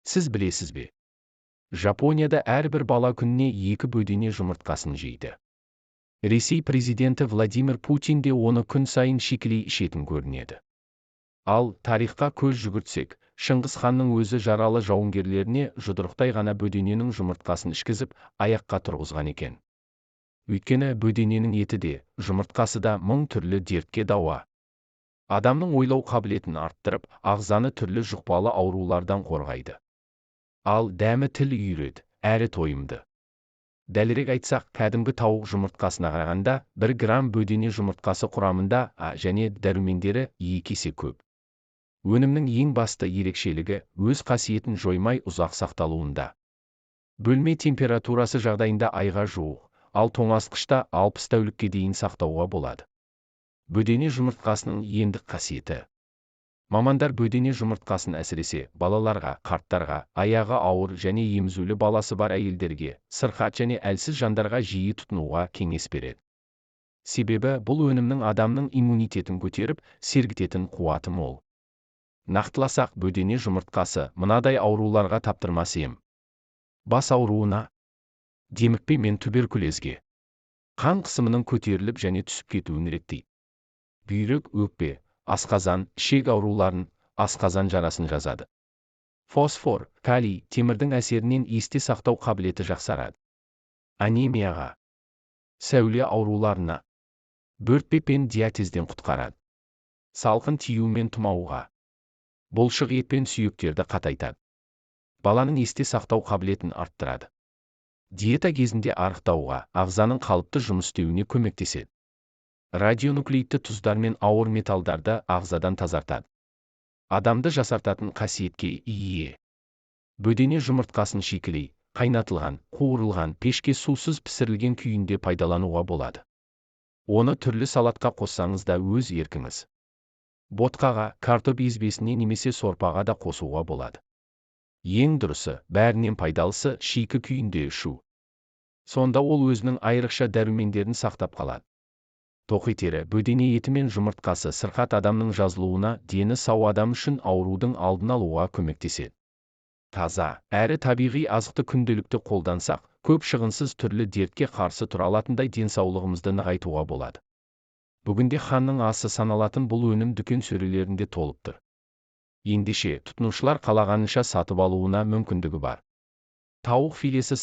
Сіз білесіз бе? Жапонияда әрбір бала күніне 2 бөдене жұмыртқасын жейді. Ресей президенті Владимир Путин де оны күн сайын шикілей ішетін көрінеді. Ал, тарихқа көз жүгіртсек, Шыңғыс ханның өзі жаралы жауынгерлеріне жұдырықтай ғана бөдененің жұмыртқасын ішкізіп, аяққа тұрғызған екен. Өйткені бөдененің еті де, жұмыртқасы да мың түрлі дертке дауа. Адамның ойлау қабілетін арттырып, ағзаны түрлі жұқпалы аурулардан қорғайды. Ал дәмі тіл үйіреді, әрі тойымды. Дәлірек айтсақ, кәдімгі тауық жұмыртқасына қарағанда 1 грамм бөдене жұмыртқасы құрамында А және дәрумендері 2 есе көп. Өнімнің ең басты ерекшелігі өз қасиетін жоймай ұзақ сақталуында. Бөлме температурасы жағдайында айға жуық, ал тоңазытқышта 60 тәулікке дейін сақтауға болады. Бөдене жұмыртқасының емдік қасиеті. Мамандар бөдене жұмыртқасын әсіресе балаларға, қарттарға, аяғы ауыр және емізулі баласы бар әйелдерге, сырқат және әлсіз жандарға жиі тұтынуға кеңес береді. Себебі бұл өнімнің адамның иммунитетін көтеріп, сергітетін қуаты мол. Нақтыласақ, бөдене жұмыртқасы мынадай ауруларға таптырмас ем. Бас ауруына, демікпе мен туберкулезге, қан қысымының көтеріліп және түсіп кетуін реттейді. Бүйрек, өкпе, асқазан, ішек ауруларын, асқазан жарасын жазады. Фосфор, калий, темірдің әсерінен есте сақтау қабілеті жақсарады. Анемияға, сәуле ауруларына, бөртпе пен диатезден құтқарады. Салқын тию мен тұмауға, бұлшық ет пен сүйектерді қатайтады. Баланың есте сақтау қабілетін арттырады. Диета кезінде арықтауға, ағзаның қалыпты жұмыс істеуіне көмектеседі. Радионуклеидті тұздар мен ауыр металдарды ағзадан тазартады. Адамды жасартатын қасиетке ие. Бөдене жұмыртқасын шикілей, қайнатылған, қуырылған, пешке сусыз пісірілген күйінде пайдалануға болады. Оны түрлі салатқа қоссаңыз да өз еркіңіз. Ботқаға, картоп езбесіне немесе сорпаға да қосуға болады. Ең дұрысы, бәрінен пайдалысы шикі күйінде ішу. Сонда ол өзінің айрықша дәрумендерін сақтап қалады. Тоқетері, бөдене еті мен жұмыртқасы сырқат адамның жазылуына, дені сау адам үшін аурудың алдын алуға көмектеседі. Таза, әрі табиғи азықты күнделікті қолдансақ, көп шығынсыз түрлі дертке қарсы тұра алатындай денсаулығымызды нығайтуға болады. Бүгінде ханның асы саналатын бұл өнім дүкен сөрелерінде толып тұр. Ендеше, тұтынушылар қалағанынша сатып алуына мүмкіндігі бар. Тауық филесі.